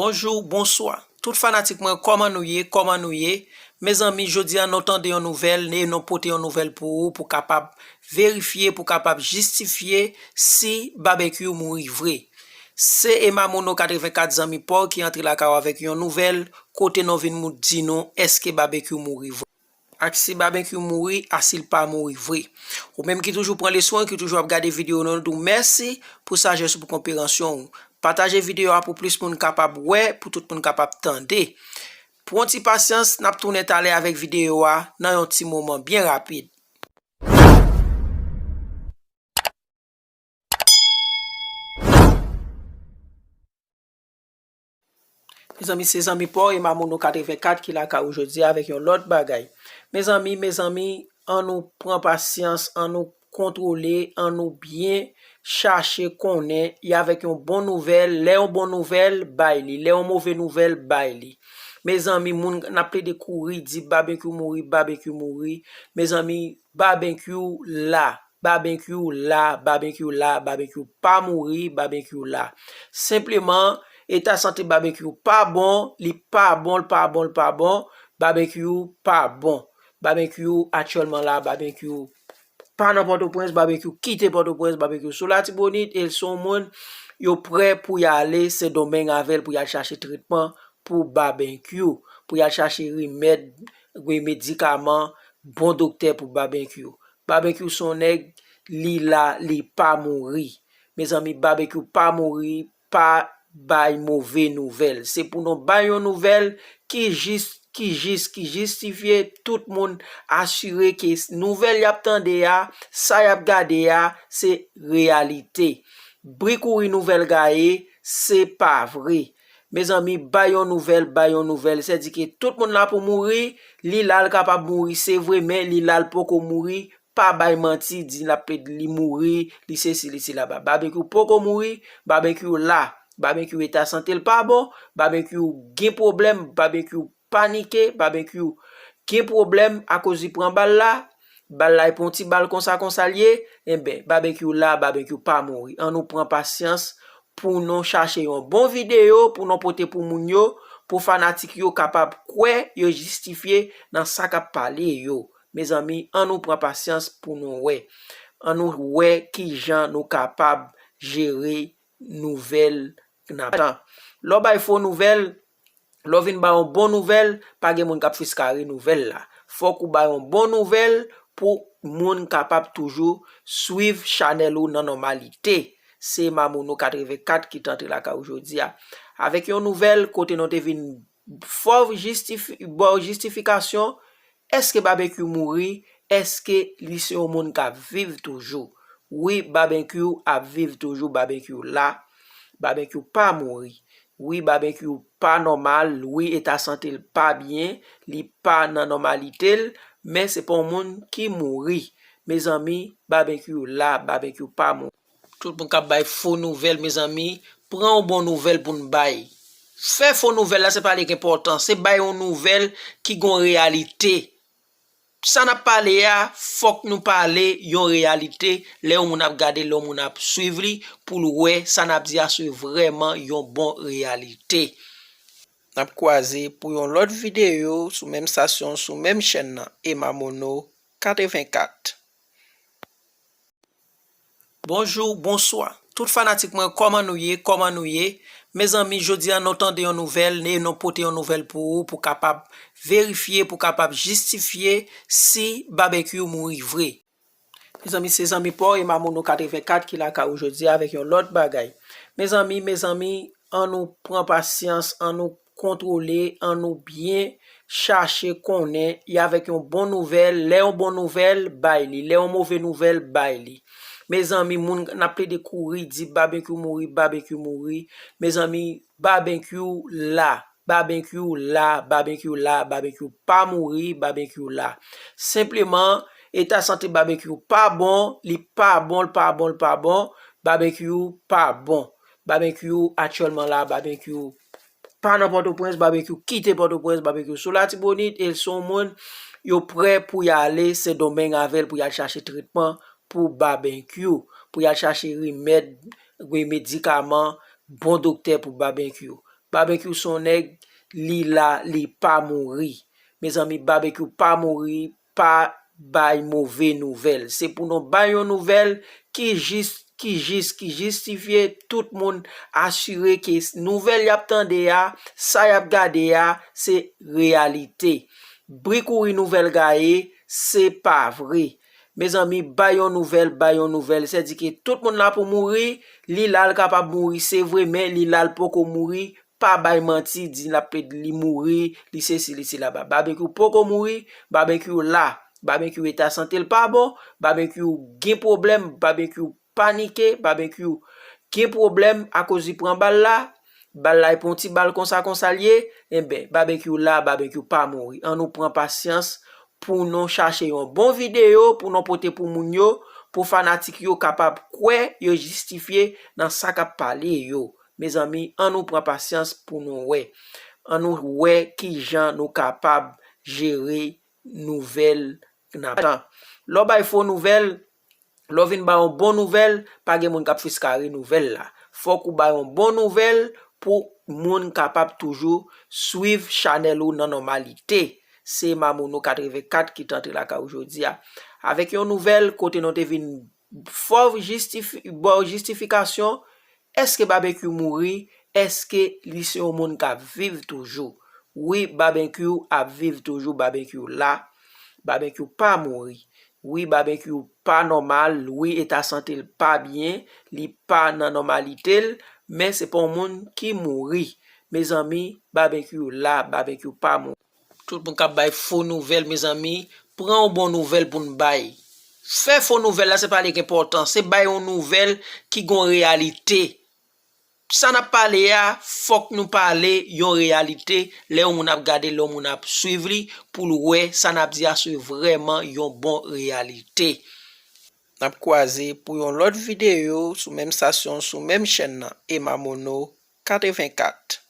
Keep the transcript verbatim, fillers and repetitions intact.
Bonjou, bonswa. Tout fanatik mwen, kòman nou ye? Kòman nou ye? Mezanmi, jodi a nou tande yon nouvèl, e nou pote yon nouvèl pou ou, pou kapab verifye, pou kapab jistifye si Babenkyou mouri vre. Se Emamono katrevenkat zanmi pa w ki antre lakay ou avèk yon nouvèl, kote nou vin mou-, di nou èske Babenkyou mouri vre. Ak si Babenkyou mouri, a si l pa mouri vre. Ou menm ki toujou pran leson, ki toujou ap gade videyo nou, nou di w mèsi pou sajès ou, pou konpreyansyon ou. Pataje videyo a pou plis moun kapab wè, pou tout moun kapab tande. Pran ti pasyans, n ap tounen talè avèk videyo a nan yon ti moman byen rapid. Mezanmi, se zanmi pa w Emamono katrevenkat ki lakay ou jodi a avèk yon lòt bagay. Mezanmi, mezanmi, ann nou pran pasyans, ann nou kontwole, ann nou byen chache konnen, e avèk yon bon nouvèl, lè yon bon nouvèl, bay li, lè yon move nouvèl, bay li. Mezanmi, moun n ap plede kouri, di Babenkyou mouri, Babenkyou mouri. Mezanmi, Babenkyou la. Babenkyou la, Babenkyou la, Babenkyou pa mouri, Babenkyou la. Senpleman, eta sante Babenkyou pa bon, li pa bon, l pa bon, l pa bon, Babenkyou pa bon. Babenkyou aktyèlman la, Babenkyou pa nan Pòtoprens, Babenkyou kite Pòtoprens, Babenkyou sou Latibonit, e l se yon moun, yo prè pou y ale Sendomeng avè l, pou y al chache tretman pou Babenkyou, pou y al chache remèd, medikaman, bon doktè pou Babenkyou. Babenkyou se yon nèg, li la, li pa mouri. Mezanmi, Babenkyou pa mouri, pa bay move nouvèl. Se pou nou bay yon nouvèl ki jis, ki jis, ki jistifye tout moun asire ke nouvèl y ap tande a, sa y ap gade a, se reyalite. Bri kouri nouvèl gaye, se pa vre. Mezanmi, bay yon nouvèl, bay yon nouvèl. Sètadi ke tout moun la pou mouri, li la l kapab mouri, se vre, men li la l poko mouri, pa bay manti, di l ap plede li mouri, li sesi, li sela. Babenkyou poko mouri, Babenkyou la. Babenkyou eta sante l pa bon, Babenkyou gen pwoblèm, Babenkyou panike, Babenkyou gen pwoblèm akoz li pran bal la, bal la e pa yon ti bal konsa konsa l ye, enben, Babenkyou la, Babenkyou pa mouri. Ann nou pran pasyans pou nou chache yon bon videyo, pou nou pote pou moun yo, pou fanatik yo kapab kwè, yo jistifye nan sa k ap pale yo. Mezanmi, ann nou pran pasyans pou nou wè. Ann nou wè kijan nou kapab jere nouvèl n ap tan. Lè w bay fo nouvèl, lè w vin bay yon bon nouvèl, pa gen moun k ap fiskare nouvèl la. Fòk ou bay yon bon nouvèl pou moun kapab toujou swiv chanèl ou nan nòmalite. Se Mamono katrevenkat ki t antre lakay ou jodi a avèk yon nouvèl kote nou te vin fè w jistifi-, ba w jistifikasyon. Èske Babenkyou mouri? Èske li se yon moun k ap viv toujou? Wi, Babenkyou ap viv toujou, Babenkyou la. Babenkyou pa mouri. Wi, Babenkyou pa nòmal. Wi, eta sante l pa byen. Li pa nan nòmalite l. Men se pa yon moun ki mouri. Mezanmi, Babenkyou la, Babenkyou pa mouri. Tout moun k ap bay fo nouvèl, mezanmi, pran yon bon nouvèl pou n bay. Fè fo nouvèl la, se pa li ki enpòtan. Se bay yon nouvèl ki gon reyalite. Sa n ap pale a, fòk nou pale yon reyalite. Lè yon moun ap gade, lè yon moun ap swiv li, pou l wè sa n ap di a se vrèman yon bon reyalite. N ap kwaze pou yon lòt videyo sou menm stasyon, sou menm chèn nan, Ema Mono katrevenkat. Bonjou, bonswa. Tout fanatik mwen, kòman nou ye? Kòman nou ye? Mezanmi, jodi a nou tande yon nouvèl, e nou pote yon nouvèl pou ou, pou kapab verifye, pou kapab jistifye si Babenkyou mouri vre. Mezanmi, se zanmi pa w Ema Mono katrevenkat ki lakay ou jodi a avèk yon lòt bagay. Mezanmi, mezanmi, ann nou pran pasyans, ann nou kontwole, ann nou byen chache konnen, e avèk yon bon nouvèl, lè yon bon nouvèl, bay li, lè yon move nouvèl, bay li. Mezanmi, moun n ap plede kouri, di Babenkyou mouri, Babenkyou mouri. Mezanmi, Babenkyou la. Babenkyou la, Babenkyou la, Babenkyou pa mouri, Babenkyou la. Senpleman, eta sante Babenkyou pa bon, li pa bon, l pa bon, l pa bon, Babenkyou pa bon. Babenkyou aktyèlman la, Babenkyou pa nan Pòtoprens, Babenkyou kite Pòtoprens, Babenkyou sou Latibonit, e l se yon moun, yo prè pou y ale Sendomeng avè l pou y al chache tretman pou Babenkyou, pou y al chache remèd, medikaman, bon doktè pou Babenkyou. Babekyou se yon nèg, li la, li pa mouri. Mezanmi, Babekyou pa mouri, pa bay move nouvèl. Se pou nou bay yon nouvèl ki jis, ki jis, ki jistifye, tout moun asire ke nouvèl y ap tande a, sa y ap gade a, se reyalite. Bri kouri nouvèl gaye, se pa vre. Mezanmi, bay yon nouvèl, bay yon nouvèl. Sètadi ke tout moun la pou mouri, li la l kapab mouri, se vre, men li la l poko mouri, pa bay manti, di l ap plede li mouri, li sesi, li sela. Babekyou poko mouri, Babekyou la. Babekyou eta sante l pa bon, Babekyou gen pwoblèm, Babekyou panike, Babekyou gen pwoblèm akoz li pran bal la, bal la e pa yon ti bal konsa konsa l ye, enben, Babekyou la, Babekyou pa mouri. An nou pran pasyans pou nou chache yon bon videyo, pou nou pote pou moun yo, pou fanatik yo kapab kwè, yo jistifye nan sa k ap pale yo. Mezanmi, an nou pran pasyans pou nou wè. An nou wè kijan nou kapab jere nouvèl n ap tan. Lè w bay fo nouvèl, lè w vin bay yon bon nouvèl, pa gen moun k ap fiskare nouvèl la. Fòk ou bay yon bon nouvèl pou moun kapab toujou swiv chanèl ou nan nòmalite. Se Mamono katrevenkat ki t antre lakay ou jodi a. Avèk yon nouvèl kote nou te vin fè w jistifi-, ba w jistifikasyon, èske Babekyou mouri? Èske li se yon moun k ap viv toujou? Wi, Babekyou ap viv toujou, Babekyou la. Babekyou pa mouri. Wi, Babekyou pa nòmal. Wi, eta sante l pa byen. Li pa nan nòmalite l. Men se pa yon moun ki mouri. Mezanmi, Babekyou la, Babekyou pa mouri. Tout moun k ap bay fo nouvèl, mezanmi, pran yon bon nouvèl pou n bay. Fè fo nouvèl la, se pa li ki enpòtan. Se bay yon nouvèl ki gon reyalite. Sa n ap pale a, fòk nou pale yon reyalite. Lè yon moun ap gade, lè yon moun ap swiv li, pou l wè sa n ap di a se vrèman yon bon reyalite. N ap kwaze pou yon lòt videyo sou menm stasyon, sou menm chèn nan, Emma Mono katrevenkat.